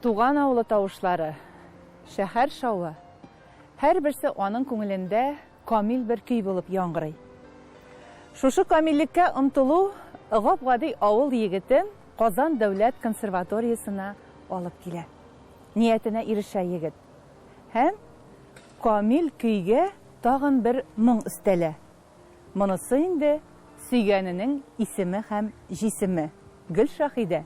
Туган авылы тавышлары, шәһәр шавы, һәрберсе аның күңелендә камил бер көй булып яңгырый. Шушы камиллеккә омтылу гап-гади авыл егетен Казан дәүләт консерваториясенә алып килә. Ниятенә ирешә егет. Һәм камил көйгә тагын бер моң өстәлә. Монысы инде сөйгәненең исеме һәм җисеме, Гөлшаһидә.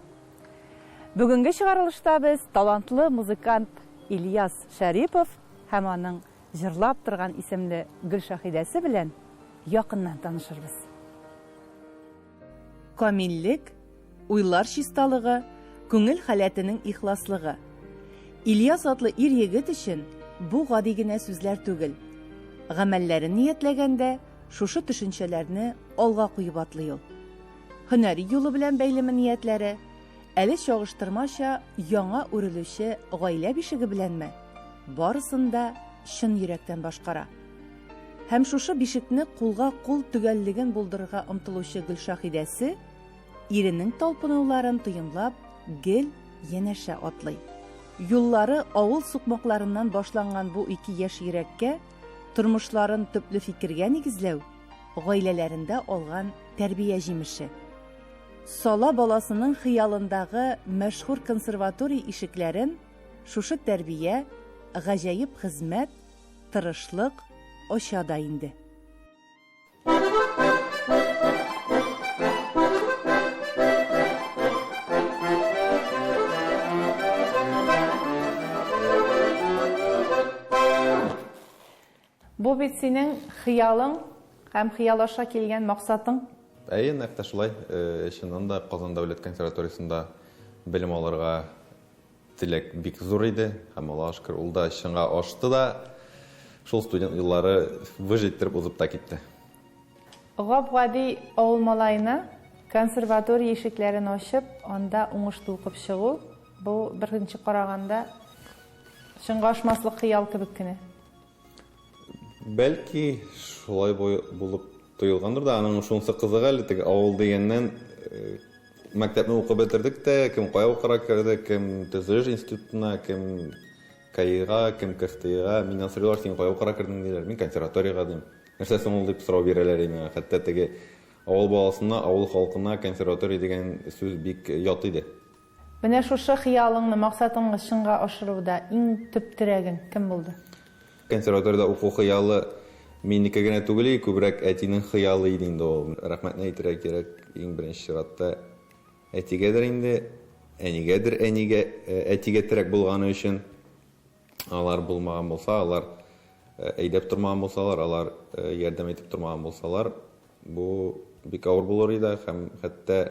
Бүгенге чыгарылышта без талантлы музыкант Ильяс Шәрипов һәм аның җырлап торган исемле Гөлшаһидәсе белән якыннан танышырбыз. Камиллек, уйлар чисталыгы, күңел халәтенең ихласлыгы. Ильяс атлы ир-егет өчен бу гади генә сүзләр түгел. Гамәлләрен ниятләгәндә шушы төшенчәләрне алга куеп атлый ул. Һөнәри юлы белән бәйлеме ниятләре, әле чагыштырмача яңа үрелүче гаилә бишеге беләнме, барысын да чын йөрәктән башкара. Һәм шушы бишекне кулга-кул төгәллеген булдырырга омтылучы Гөлшаһидәсе иренең талпынуларын тоемлап, гел янәшә атлый. Юллары авыл сукмакларыннан башланган бу ике яшь йөрәккә тормышларын төпле фикергә нигезләү, гаиләләрендә алган тәрбия җимеше. Сала баласының хыялындагы мәшһүр консерватория ишекләрен шушы тәрбия, гаҗәеп хезмәт, тырышлык ача да инде. Бу бит синең хыялың һәм хыял аша килгән максатың. Әйе, нәкъ тә шулай. Чыннан да, Казан дәүләт консерваториясендә белем алырга Теләк бик зур иде һәм, Аллага шөкер, ул да чынга ашты да, шул студент еллары выж иттереп узып та китте. Гап-гади авыл малаена консерватория ишекләрен ачып, анда уңышлы укып чыгу, бу, беренче караганда, чынга ашмаслык хыял кебек кенә. Бәлки, шулай булып тоелгандыр да, аның шунысы кызык әле, теге авыл дигәннән, мәктәпне укып бетердек тә, кем кая укырга керде, кем төзелеш институтына, кем КАИга, кем КФТИга. Миннән сорыйлар, син кая укырга кердең, диләр. Мин консерваториягә дим. Нәрсә соң ул дип сорау бирәләр миңа. Хәтта теге авыл баласына, авыл халкына консерватория дигән сүз бик ят иде. Менә шушы хыялыңны, максатыңны чынга ашыруда иң төп терәгең кем булды? Консерваториядә уку хыялы минеке генә түгел иде, күбрәк әтинең хыялы иде инде ул. Рәхмәтне әйтергә кирәк, иң беренче чиратта әтигәдер инде, әнигәдер, әнигә, әтигә терәк булганы өчен. Алар булмаган булса, алар әйдәп тормаган булсалар, алар ярдәм итеп тормаган булсалар, бу бик авыр булыр иде һәм хәтта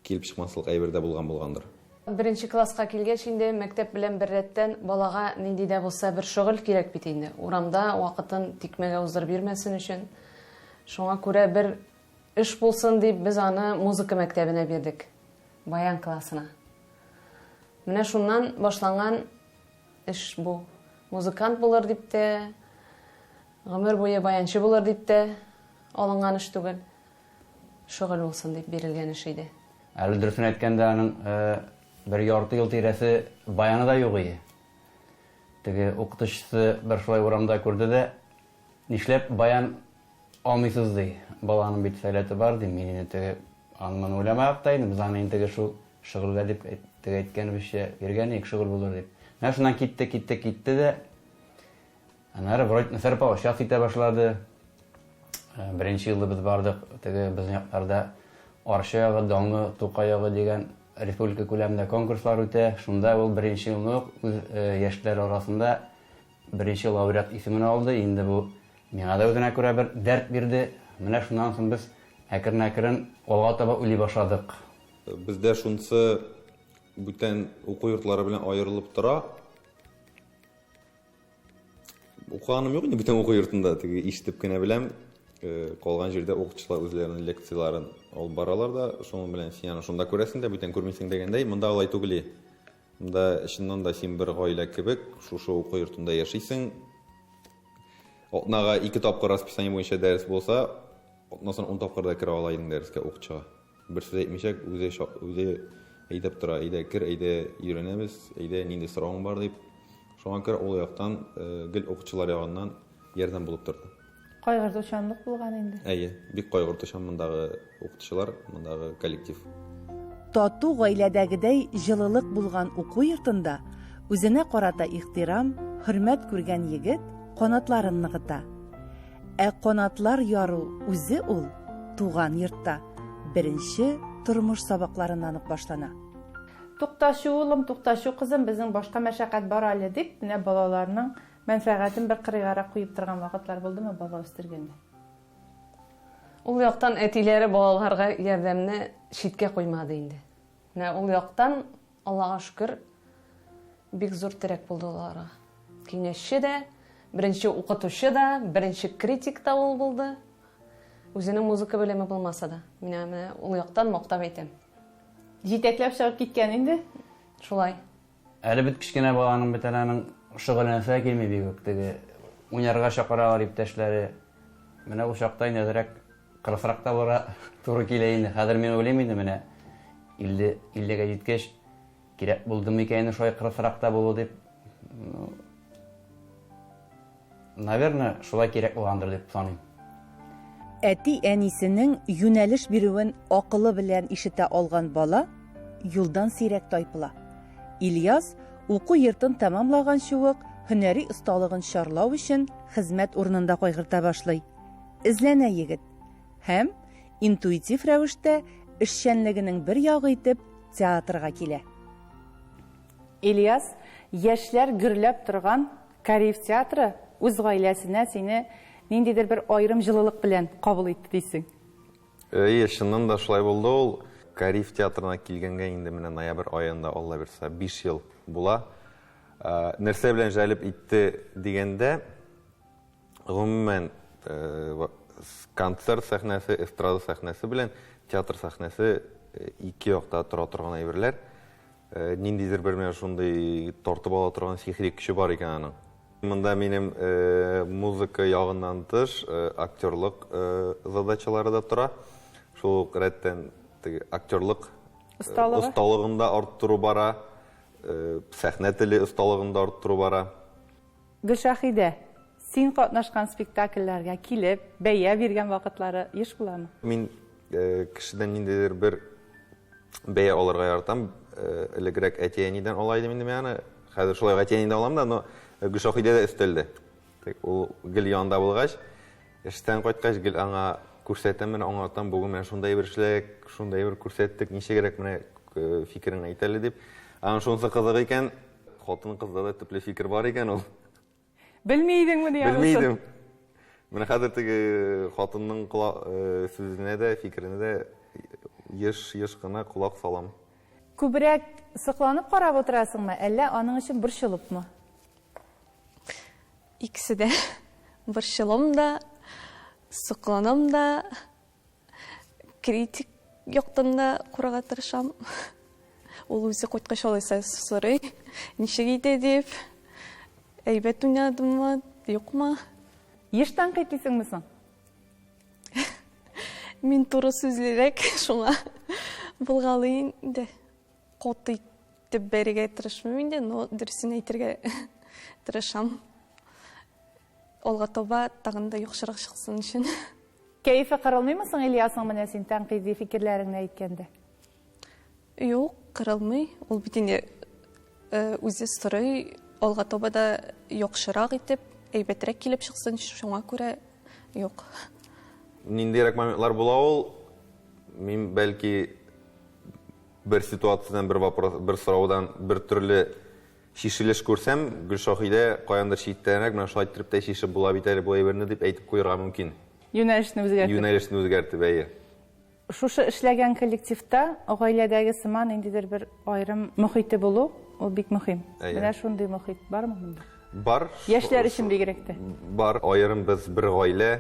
Килеп чыкмаслык әйбер дә булган булгандыр. Беренче класска килгәч инде, мәктәп белән беррәттән балага нинди дә булса бер шөгыль кирәк бит инде. Урамда вакытын тикмәгә уздырып йөрмәсен өчен. Шуңа күрә бер эш булсын дип без аны музыка мәктәбенә бирдек. Баян классына. Менә шуннан башланган эш бу. Музыкант булыр дип тә, гомер буе баянчы булыр дип тә алынган эш түгел. Шөгыль булсын дип бирелгән эш иде. Әле дөресен әйткәндә, аның бер ярты ел тирәсе баяны да юк иде. Теге укытучысы бер шулай урамда күрде дә, нишләп баян алмыйсыз, ди. Баланың бит сәләте бар, ди. Мин инде теге аны-моны уйламадык та инде, без аны инде теге шул шөгыльгә дип теге әйткәнебезчә биргән идек, шөгыль булыр дип. Менә шуннан китте, китте, китте дә. Аннары вроде начар получаться итә башлады. Беренче елда без бардык, теге безнең якларда Арча ягы, Данлы Тукай ягы дигән республика күләмендә конкурслар үтә. Шунда ул беренче елны ук үз яшьләр арасында беренче лауреат исемен алды. Инде бу миңа да үзенә күрә бер дәрт бирде. Менә шуннан соң без әкрен-әкрен алга таба уйлый башладык. Бездә шунысы бүтән уку йортлары белән аерылып тора. Укыганым юк инде бүтән уку йортында, теге ишетеп кенә беләм. Э, калган җирдә укытучылар үзләренең лекцияләрен алып баралар да, шуның белән син аны шунда күрәсең дә, бүтән күрмисең дигәндәй, монда алай түгел. Монда чыннан да син бер гаилә кебек шушы уку йортында яшисең. Атнага ике тапкыр расписание буенча дәрес булса, атнасын 10 тапкыр да керә ала идең дәрескә укытучыга. Бер сүз әйтмичә, үзе үзе Әйдәп тора, әйдә кер, әйдә өйрәнәбез, әйдә нинди соравың бар дип. Шуңа күрә ул яктан гел укытучылар ягыннан ярдәм булып торды. Кайгыртучанлык булган инде. Әйе, бик кайгыртучан мондагы укытучылар, мондагы коллектив. Тату гаиләдәгедәй җылылык булган уку йортында үзенә карата ихтирам, хөрмәт күргән егет канатларын ныгыта. Ә канатлар яру үзе ул туган йортта беренче тормыш сабакларыннан ук башлана. Туктачы, улым, туктачы, кызым, безнең башка мәшәкать бар әле, дип, менә балаларның мәнфәгатен бер кырыйгарак куеп торган вакытлар булдымы бала үстергәндә? Ул яктан әтиләре балаларга ярдәмне читкә куймады инде. Менә ул яктан, Аллага шөкер, бик зур терәк булды аларга. Киңәшче дә, беренче укытучы да, беренче критик та ул булды. Үзенең музыка белеме булмаса да, мин аны ул яктан мактап әйтәм. Җитәкләп чыгып киткән инде. Шулай. Әле бит кечкенә баланың бит әле аның шөгыльләнәсе дә килми бик үк. Теге уйнарга чакыралар иптәшләре. Менә ул чакта инде әзрәк кырысрак та булырга туры килә инде. Хәзер мин уйлыйм инде менә 50 50-гә җиткәч кирәк булдымы икән инде шулай кырысрак та булу дип. Ну, Наверное, шулай кирәк булгандыр дип саныйм. Әти-әнисенең юнәлеш бирүен акылы белән ишетә алган бала юлдан сирәк тайпыла. Ильяс уку йортын тәмамлаганчы ук һөнәри осталыгын чарлау өчен хезмәт урынында кайгырта башлый. Эзләнә егет. Һәм интуитив рәвештә эшчәнлегенең бер ягы итеп театрга килә. Ильяс, яшьләр гөрләп торган Кариев театры үз гаиләсенә сине ниндидер бер аерым җылылык белән кабул итте дисең. Әйе, чыннан да шулай булды ул. Кариев театрына килгәнгә инде менә ноябрь аенда, Алла бирса, 5 ел була. Нәрсә белән җәлеп итте дигәндә, гомумән, концерт сәхнәсе, эстрада сәхнәсе белән театр сәхнәсе ике якта тора торган әйберләр. Ниндидер бер менә шундый тартып ала торган сихри көче бар икән аның. Монда минем музыка ягыннан тыш актерлык задачалары да тора. Шул ук рәттән теге актерлык осталыгы осталыгын да арттыру бара, сәхнә теле осталыгын да арттыру бара. Гөлшаһидә, син катнашкан спектакльләргә килеп, бәя биргән вакытлары еш буламы? Мин кешедән ниндидер бер бәя алырга яратам. Элегрәк әти-әнидән ала идем инде мин аны. Хәзер шулай ук әти-әнидән алам да, но Гөлшаһидә дә өстәлде. Ул гел янында булгач, эштән кайткач гел аңа күрсәтәм, менә аңлатам, бүген менә шундай бер эшләдек, шундай бер күрсәттек, ничегрәк менә фикереңне әйт әле дип. Аның шунысы кызык икән, хатын-кызда да төпле фикер бар икән ул. Белми идеңмени анысын? Белми идем. Менә хәзер теге хатынның сүзенә дә, фикеренә дә еш-еш кына колак салам. Күбрәк сокланып карап утырасыңмы, әллә аның өчен борчылыпмы? Икесе дә. Борчылам да, сокланам да. Критик яктан да карарга тырышам. Ул үзе кайткач алайса сорый, ничек иде дип. Әйбәт уйнадыммы, юкмы? Еш тәнкыйтьлисеңме соң? Мин туры сүзлерәк, шуңа булгалый инде. Каты итеп бәрергә тырышмыйм инде, но дөресен әйтергә тырышам. Алга таба тагын да яхшырак чыксын өчен. Кәефе кырылмыймы соң Ильясның менә син тәнкыйди фикерләреңне әйткәндә? Юк, кырылмый. Ул бит инде үзе сорый, алга таба да яхшырак итеп, әйбәтрәк килеп чыксын, шуңа күрә юк. Ниндирәк моментлар була ул? Мин бәлки бер ситуациядән, бер вопрос, бер сораудан бер төрле чишелеш күрсәм, Гөлшаһидә каяндыр читтәнрәк, менә шулай иттереп тә чишеп була бит әле бу әйберне дип әйтеп куярга мөмкин. Юнәлешне үзгәртеп. Юнәлешне үзгәртеп, әйе. Шушы эшләгән коллективта гаиләдәге сыман ниндидер бер аерым мохите булу, ул бик мөһим. Әйе. Менә шундый мохит бармы монда? Бар. Яшьләр өчен бигрәк тә. Бар. Аерым без бер гаилә.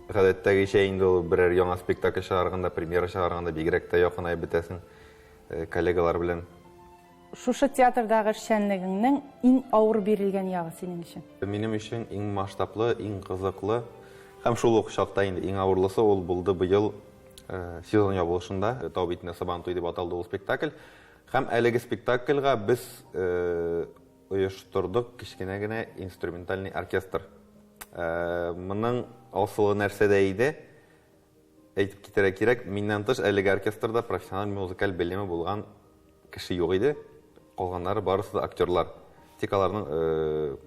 Гадәттәгечә инде ул берәр яңа спектакль чыгарганда, премьера чыгарганда бигрәк тә якынаеп бетәсең коллегалар белән. Шушы театрдагы эшчәнлегеңнең иң авыр бирелгән ягы синең өчен? Минем өчен иң масштаблы, иң кызыклы һәм шул ук чакта инде иң авырлысы ул булды быел Сезон ябылышында Тау битендә Сабантуй дип аталды ул спектакль. Һәм әлеге спектакльгә без оештырдык кечкенә генә инструментальный оркестр. Моның асылы нәрсәдә иде? Әйтеп китәргә кирәк, миннән тыш әлеге оркестрда профессиональ музыкаль белеме булган кеше юк иде. Калганнары барысы да актерлар. Тик аларның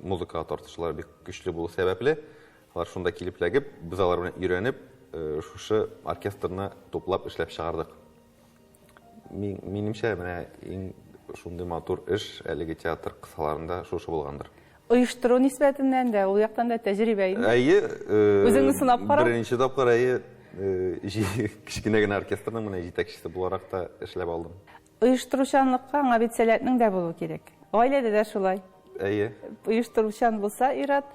музыкага тартышлары бик көчле булу сәбәпле, алар шунда килеп эләгеп, без алар белән өйрәнеп, шушы оркестрны туплап эшләп чыгардык. Минемчә, менә иң шундый матур эш әлеге театр кысаларында шушы булгандыр. Оештыру нисбәтеннән дә, ул яктан да тәҗрибә инде. Әйе. Үзеңне сынап карау. Беренче тапкыр, әйе, кечкенә генә оркестрның менә җитәкчесе буларак та эшләп алдым. Оештыручанлыкка аңа бит сәләтнең дә булу кирәк. Гаиләдә дә шулай. Әйе. Оештыручан булса ир-ат,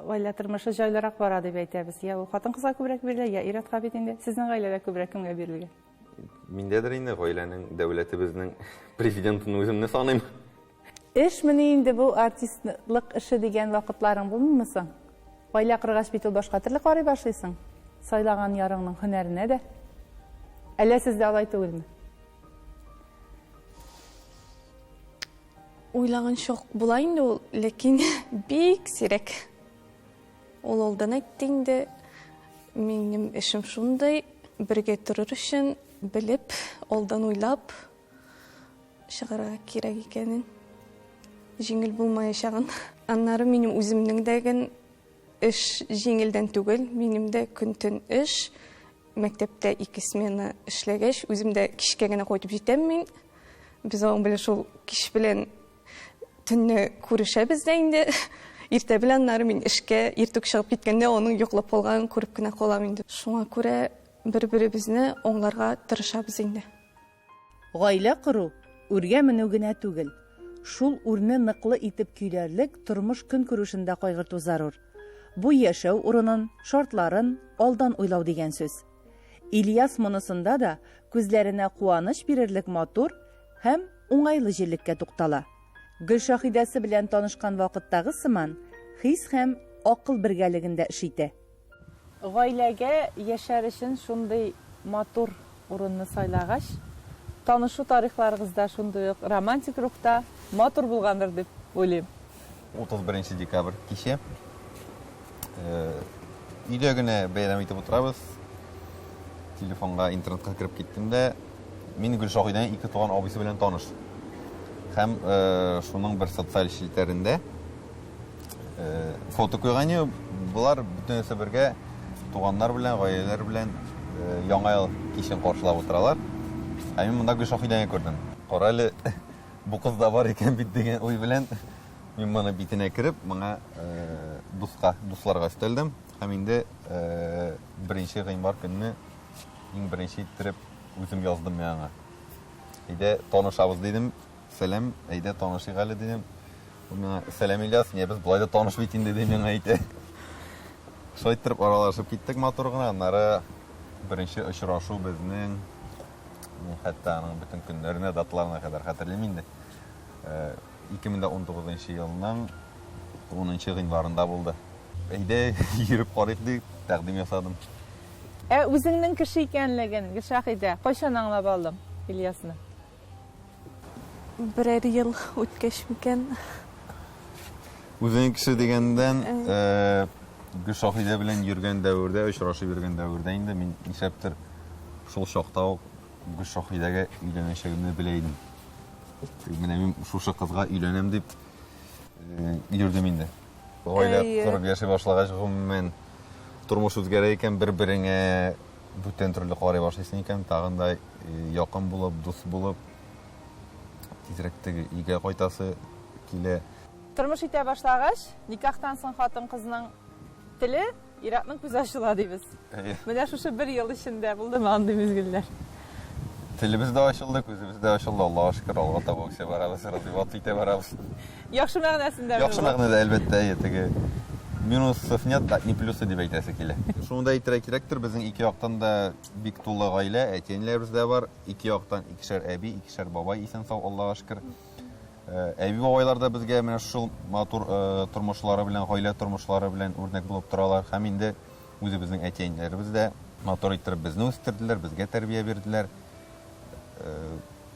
гаилә тормышы җайлырак бара дип әйтәбез. Я ул хатын-кызга күбрәк бирелә, я ир-атка бит инде. Сезнең гаиләдә күбрәк кемгә бирелгән? Миндәдер инде гаиләнең, дәүләтебезнең президентын үземне саныйм. Эшмени инде бу артистлык эше дигән вакытларың булмыймы соң? Гаилә коргач бит ул башка төрле карый башлыйсың. Сайлаган ярыңның һөнәренә дә. Әллә сездә алай түгелме? Уйлаган чак була инде ул, ләкин бик сирәк. Ул алдан әйтте инде, минем эшем шундый, бергә торыр өчен белеп, алдан уйлап чыгарга кирәк икәнен, җиңел булмаячагын. Аннары минем үземнең дә ген эш җиңелдән түгел, минем дә көн-төн эш. Мәктәптә ике смена эшләгәч, үзем дә кичкә генә кайтып җитәм мин. Без аның белән шул кич белән төнне күрешәбез дә инде. Иртә белән аннары мин эшкә иртүк чыгып киткәндә аның йоклап калганын күреп кенә калам инде. Шуңа күрә бер-беребезне аңларга тырышабыз инде. Гаилә кору, үргә менү генә түгел. Шул үрне ныклы итеп көйләрлек тормыш-көнкүрешен дә кайгырту зарур. Бу яшәү урынын, шартларын алдан уйлау дигән сүз. Ильяс монысында да күзләренә куаныч бирерлек матур һәм уңайлы җирлеккә туктала. Гөлшаһидәсе белән танышкан вакыттагы сыман хис һәм акыл бергәлегендә эш итә. Гаиләгә яшәр өчен шундый матур урынны сайлагач, танышу тарихларыгыз да шундый ук романтик рухта, матур булгандыр дип уйлыйм. 31 декабрь киче. Өйдә генә бәйрәм итеп утырабыз. Телефонга, интернетка кереп киттем дә, мин Гөлшаһидәнең ике туган абыйсы белән таныш. Һәм шуның бер социаль челтәрендә фото куйган иде. Болар бөтенесе бергә туганнар белән, гаиләләр белән Яңа ел кичен каршылап утыралар. Ә мин монда Гөлшаһидәне күрдем. Кара әле, бу кыз да бар икән бит дигән уй белән мин моны битенә кереп, моңа дуска, дусларга өстәлдем. Һәм инде беренче гыйнвар көнне иң беренче иттереп үзем яздым мин аңа. Әйдә, танышабыз дидем. Сәлам, әйдә танышыйк әле дидем. Ул миңа, сәлам Ильяс, не без болай да таныш бит инде ди миңа әйтә. Шулай иттереп аралашып киттек матур гына. Аннары беренче очрашу безнең, мин хәтта аның бөтен көннәренә, даталарына кадәр хәтерлим инде. 2019 елның 10 гыйнварында булды. Әйдә, йөреп карыйк дип тәкъдим ясадым. Ә үзеңнең кеше икәнлеген, Гөлшаһидә, кайчан аңлап алдың Ильясны? Берәр ел үткәч микән? Үзеңнең кеше дигәндән, Гөлшаһидә белән йөргән дәвердә, очрашып йөргән дәвердә инде мин нишләптер шул чакта ук Гөлшаһидәгә өйләнәчәгемне белә идем. Менә мин шушы кызга өйләнәм дип йөрдем инде. Гаилә корып яши башлагач, гомумән, тормыш үзгәрә икән, бер-береңә бүтән төрле карый башлыйсың икән, тагын да якын булып, дус булып, тизрәк теге өйгә кайтасы килә. Тормыш итә башлагач, никахтан соң хатын-кызның теле, ир-атның күзе ачыла дибез. Әйе. Менә шушы бер ел эчендә булдымы андый мизгелләр? Телебез дә ачылды, күзебез дә ачылды, Аллага шөкер, алга таба үсә барабыз, развиваться итә барабыз. Яхшы мәгънәсендә Яхшы мәгънәдә, әлбәттә, әйе, теге минусов нет, одни плюсы дип әйтәсе килә. Шуны да әйтергә кирәктер, безнең ике яктан да бик тулы гаилә, әти-әниләребез дә бар, ике яктан икешәр әби, икешәр бабай исән-сау, Аллага шөкер. Әби-бабайлар да безгә менә шул матур тормышлары белән, гаилә тормышлары белән үрнәк булып торалар. Һәм инде үзебезнең әти-әниләребез дә. Матур иттереп безне үстерделәр, безгә тәрбия бирделәр,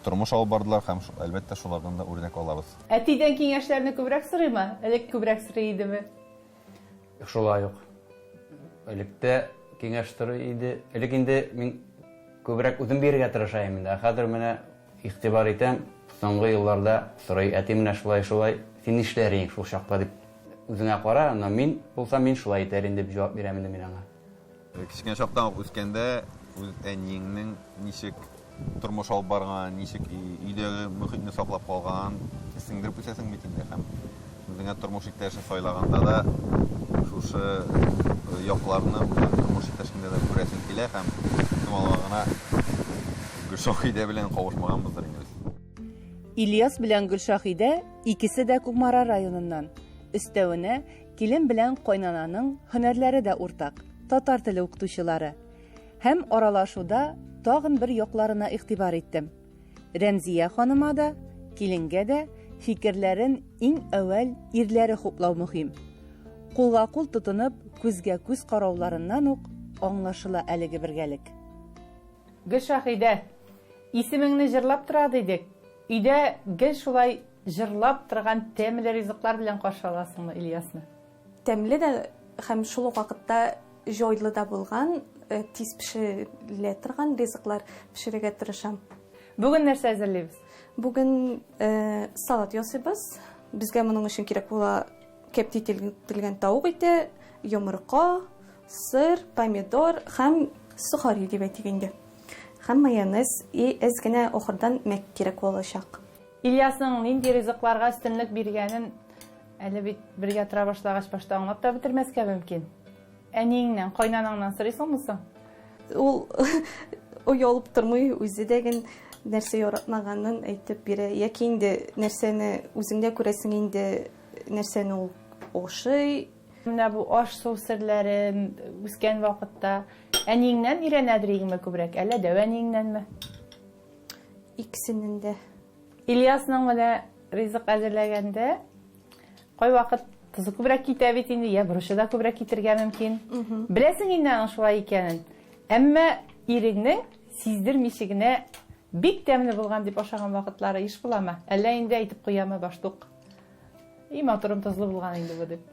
тормыш алып бардылар һәм, әлбәттә, шулардан да үрнәк алабыз. Әтидән киңәшләрне күбрәк сорыймы? Элек күбрәк сорый идеме? Шулай ук. Элек тә киңәш сорый иде. Элек инде мин күбрәк үзем бирергә тырыша идем инде. Ә хәзер менә игътибар итәм, соңгы елларда сорый, әти менә шулай-шулай, син нишләр идең шул чакта дип. Үзеңә кара, но мин булсам, мин шулай итәр идем дип җавап бирәм инде мин аңа. Кечкенә чактан ук үскәндә үз әниеңнең ничек тормыш алып барганын, ничек өйдәге мөхитне саклап калганын сеңдереп үсәсең бит инде һәм үзеңә тормыш иптәше сайлаганда да шушы якларны үзең тормыш иптәшеңдә дә күрәсең килә һәм тик гына Гөлшаһидә белән кавышмаганбыздыр инде без. Ильяс белән Гөлшаһидә икесе дә Кукмара районыннан. Өстәвенә, Килен белән кайнананың һөнәрләре дә уртак, татар теле укытучылары. Һәм аралашуда тагын бер якларына игътибар иттем. Рәмзия ханыма да, киленгә дә фикерләрен иң әүвәл ирләре хуплау мөһим. Кулга-кул тотынып, күзгә-күз карауларыннан ук аңлашыла әлеге бергәлек. Гөлшаһидә, исемеңне җырлап тора дидек. Өйдә гел шулай җырлап торган тәмле ризыклар белән каршы аласыңмы Ильясны? Тәмле дә һәм шул ук вакытта җайлы да булган, тиз пешерелә торган ризыклар пешерергә тырышам. Бүген нәрсә әзерлибез? Бүген салат ясыйбыз. Безгә моның өчен кирәк була кәптителгән тавык ите, йомырка, сыр, помидор һәм сухари дип әйтик инде. Һәм майонез и әз генә ахырдан мәк кирәк булачак. Ильясның нинди ризыкларга өстенлек биргәнен әле бит бергә тора башлагач башта аңлап та бетермәскә мөмкин. Әниеңнән, кайнанаңнан сорыйсыңмы соң? Ул оялып тормый, үзе дә ген нәрсә яратмаганын әйтеп бирә. Яки инде нәрсәне үзең дә күрәсең инде, нәрсәне ул ошый. Менә бу аш-су серләрен үскән вакытта әниеңнән өйрәнәдер идеңме күбрәк, әллә дәү әниеңнәнме? Икесеннән дә. Ильясның менә ризык әзерләгәндә кайвакыт тозы күбрәк китә бит инде, я борычы да күбрәк китергә мөмкин. Беләсең инде аның шулай икәнен. Әмма иреңнең сиздермичә генә бик тәмле булган дип ашаган вакытлары еш буламы? Әллә инде әйтеп куямы баштук? И матурым тозлы булган инде бу дип.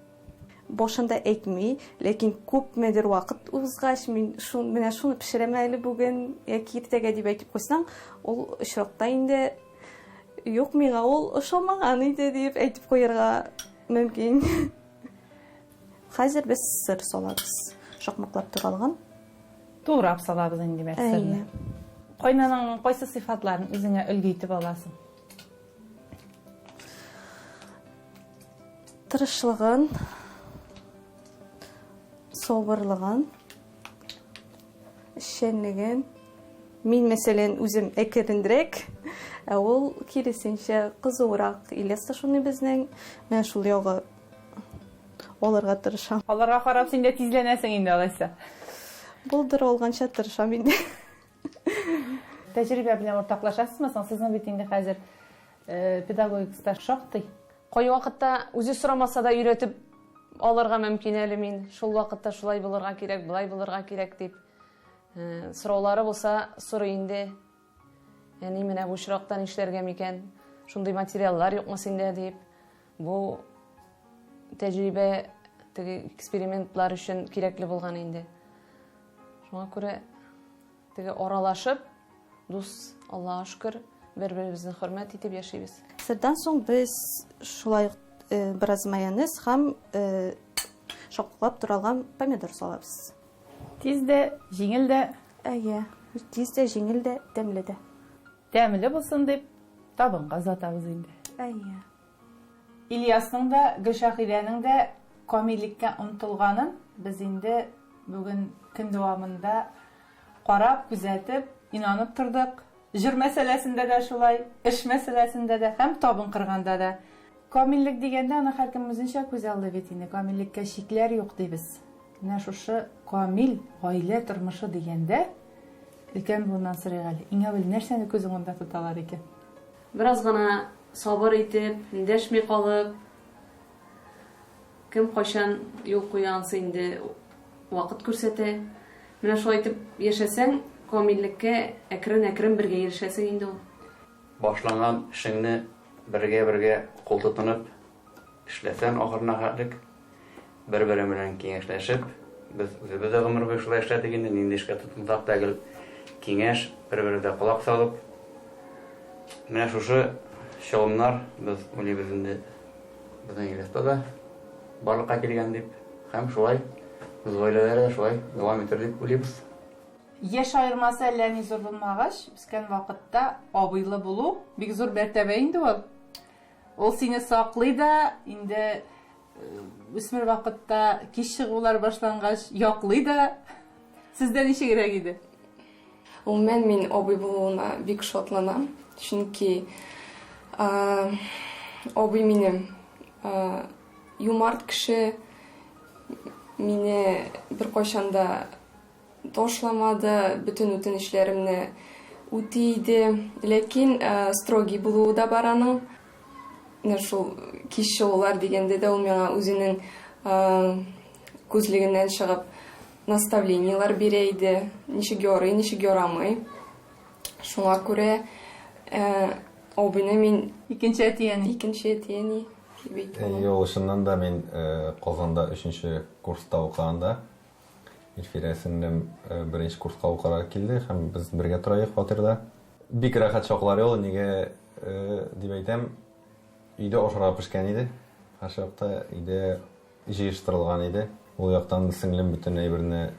Башында әйтми, ләкин күпмедер вакыт узгач, мин шул, менә шуны пешерәм әле бүген яки иртәгә дип әйтеп куйсаң, ул очракта инде юк, миңа ул ошамаган иде дип әйтеп куярга мөмкин. Хәзер без сыр салабыз. Шакмаклап туралган. Турап салабыз инде димәк сырны. Кайнанаңның кайсы сыйфатларын үзеңә өлге итеп аласың? Тырышлыгын, сабырлыгын, эшчәнлеген. Мин, мәсәлән, үзем әкренрәк, ә ул киресенчә кызурак. Ильяс та шундый безнең. Менә шул ягы алырга тырышам. Аларга карап син дә тизләнәсең инде алайса. Булдыра алганча тырышам инде. Тәҗрибә белән уртаклашасызмы соң? Сезнең бит инде хәзер э, педагогик стаж шактый. Кайвакытта үзе сорамаса да өйрәтеп алырга мөмкин әле мин. Шул вакытта шулай булырга кирәк, болай булырга кирәк дип. Э, сораулары булса, сорый инде. Әни, менә бу очракта нишләргә микән? Шундый материаллар юкмы синдә дип. Бу тәҗрибә теге экспериментлар өчен кирәкле булган инде. Шуңа күрә теге аралашып, дус, Аллага шөкер, бер-беребезне хөрмәт итеп яшибез. Сырдан соң без шулай ук э, бераз майонез һәм э, шакмаклап туралган помидор салабыз. Тиз дә, җиңел дә. Әйе, тиз дә, җиңел дә, тәмле дә. Тәмле булсын дип, табынга озатабыз инде. Әйе. Ильясның да, Гөлшәһидәнең дә камиллеккә омтылганын без инде бүген көн дәвамында карап, күзәтеп, инанып тордык. Җыр мәсьәләсендә дә шулай, эш мәсьәләсендә дә һәм табын корганда да. Камиллек дигәндә аны һәркем үзенчә күзаллый бит инде. Камиллеккә чикләр юк дибез. Менә шушы камил гаилә тормышы дигәндә өлкән буыннан сорыйк әле, иң әүвәл нәрсәне күз уңында тоталар икән? Бераз гына сабыр итеп, эндәшми калып, кем кайчан юл куя, ансы инде вакыт күрсәтә. Менә шулай итеп яшәсәң, камиллеккә әкрен-әкрен бергә ирешәсең инде ул. Башланган эшеңне бергә-бергә кул тотынып эшләсәң ахырына хәтлек, бер-берең белән киңәшләшеп, без үзебез дә гомер буе шулай эшләдек инде, нинди эшкә тотынсак та гел киңәш, бер-беребезгә колак салып, менә шушы чыгымнар, без уйлыйбыз инде, безнең Ильяста да барлыкка килгән дип һәм шулай без гаиләләр дә шулай дәвам итер дип уйлыйбыз. Яшь аермасы әллә ни зур булмагач, үскән вакытта абыйлы булу бик зур мәртәбә инде ул. Ул сине саклый да, инде үсмер вакытта кич чыгулар башлангач, яклый да. Сездә ничегрәк иде? Гомумән, мин абый булуына бик шатланам, чөнки абый минем юмарт кеше, мине беркайчан да ташламады, бөтен үтенечләремне үти иде. Ләкин строгий булуы да бар аның. Менә шул кич чыгулар дигәндә дә ул миңа үзенең күзлегеннән чыгып наставлениеләр бирә иде, ничек ярый, ничек ярамый. Шуңа күрә абыйны мин Икенче әти-әни. Икенче әти-әни дип әйтә алам. Әйе, ул чыннан да мин Казанда өченче курста укыганда Илфирә сеңлем беренче курска укырга килде һәм без бергә тора идек фатирда. Бик рәхәт чаклар ул, нигә дип әйтәм, өйдә ашарга пешкән иде. Һәрчакта өйдә җыештырылган иде. Ул яктан сеңлем бөтен әйберне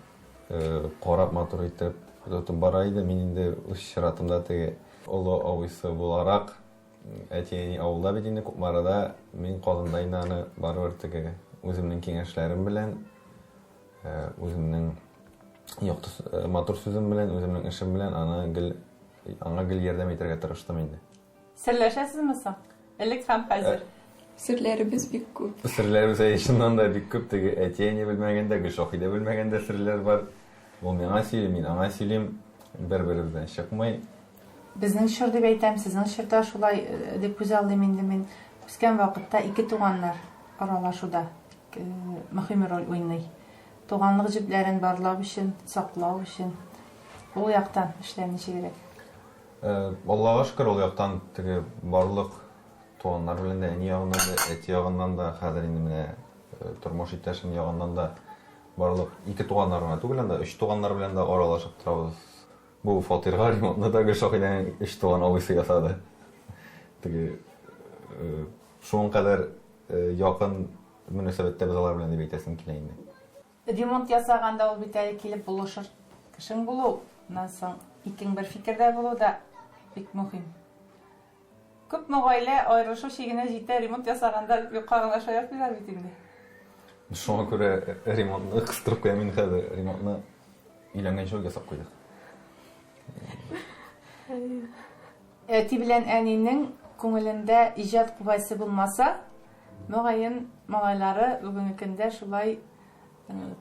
карап, матур итеп тотып бара иде. Мин инде үз чиратымда теге олы абыйсы буларак, әти-әни авылда бит инде, Кукмарада, мин Казанда инде аны барыбер теге үземнең киңәшләрем белән, үземнең якты матур сүзем белән, үземнең эшем белән аны гел аңа гел ярдәм итәргә тырыштым инде. Серләшәсезме соң? Элек һәм хәзер. Серләребез бик күп. Серләребез әйе, чыннан да бик күп. Теге әти-әни белмәгәндә, Гөлшаһидә белмәгәндә серләр бар. Ул миңа сөйли, мин аңа сөйлим. Бер-беребездән чыкмый. Безнең чор дип әйтәм, сезнең чорда шулай дип күз алдыйм инде мин. Үскән вакытта ике туганнар аралашуда мөһим роль уйный. Туганлык җепләрен барлау өчен, саклау өчен ул яктан эшләр ничегрәк? Аллага шөкер, ул яктан теге барлык туганнар белән дә, әни ягыннан да, әти ягыннан да, хәзер инде менә тормыш иптәшем ягыннан да барлык ике туганнар гына түгел анда, өч туганнар белән дә аралашып торабыз. Бу фатирга ремонтны да Гөлшаһидәнең өч туган абыйсы ясады. Теге шуның кадәр якын мөнәсәбәттә без алар белән дип әйтәсем килә инде. Ремонт ясаганда ул бит әле килеп булышыр кешең булу, аннан соң икең бер фикердә булу да бик мөһим. Күпме гаилә аерылышу чигенә җитә, ремонт ясаганда дип юкка гына шаяртмыйлар бит инде. Шуңа күрә ремонтны кыстырып куям инде хәзер. Ремонтны өйләнгәнче үк ясап куйдык. Әти белән әнинең күңелендә иҗат куәсе булмаса, мөгаен, малайлары бүгенге көндә шулай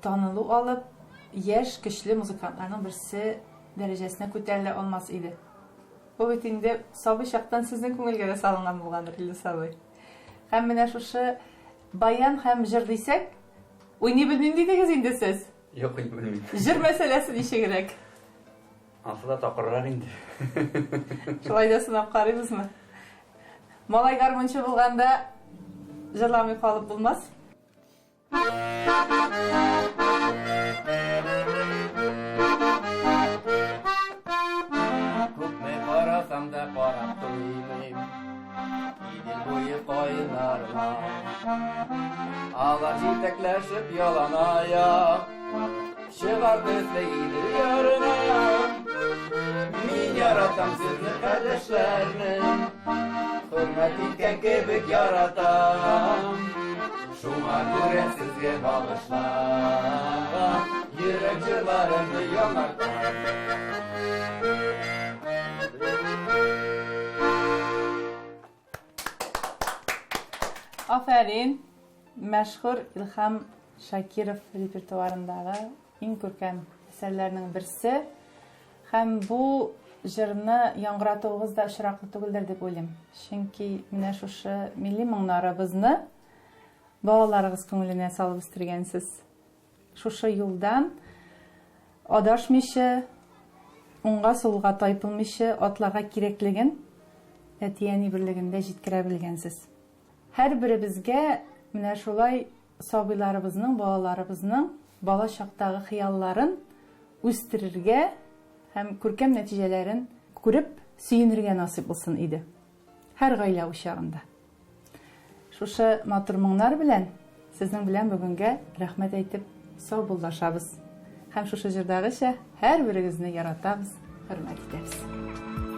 танылу алып, яшь, көчле музыкантларның берсе дәрәҗәсенә күтәрелә алмас иде. Бу бит инде сабый чактан сезнең күңелгә дә салынган булгандыр, Илдус абый. Һәм менә шушы баян һәм җыр дисәк, уйный белмим дидегез инде сез. Юк, уйный белмим. Җыр мәсьәләсе ничегрәк? Ансы да такыррак инде. Шулай да сынап карыйбызмы? Малай гармунчы булганда җырламый калып булмас. Күпме карасам да карап туймыйм. Идел буе каеннарына. Алар җитәкләшеп ялан аяк. Чыгар төсле Идел ярына. Мин яратам сезне, кардәшләрне. Хөрмәт иткән кебек яратам. Шуңа күрә сезгә багышланган йөрәк җырларымны яңартам. Афәрин! Мәшһүр Илһам Шакиров репертуарындагы иң күркәм әсәрләрнең берсе. Һәм бу җырны яңгыратуыгыз да очраклы түгелдер дип уйлыйм. Чөнки менә шушы милли моңнарыбызны балаларыгыз күңеленә салып үстергәнсез. Шушы юлдан Адашмыйча, уңга-сулга тайпылмыйча атларга кирәклеген әти-әни берлегендә җиткерә белгәнсез. Һәрберебезгә менә шулай сабыйларыбызның, балаларыбызның бала чактагы хыялларын үстерергә һәм күркәм нәтиҗәләрен күреп сөенергә насыйп булсын иде. Һәр гаилә учагында. Шушы матур моңнар белән сезнең белән бүгенгә рәхмәт әйтеп саубуллашабыз. Һәм шушы җырдагыча һәрберегезне яратабыз, хөрмәт итәбез.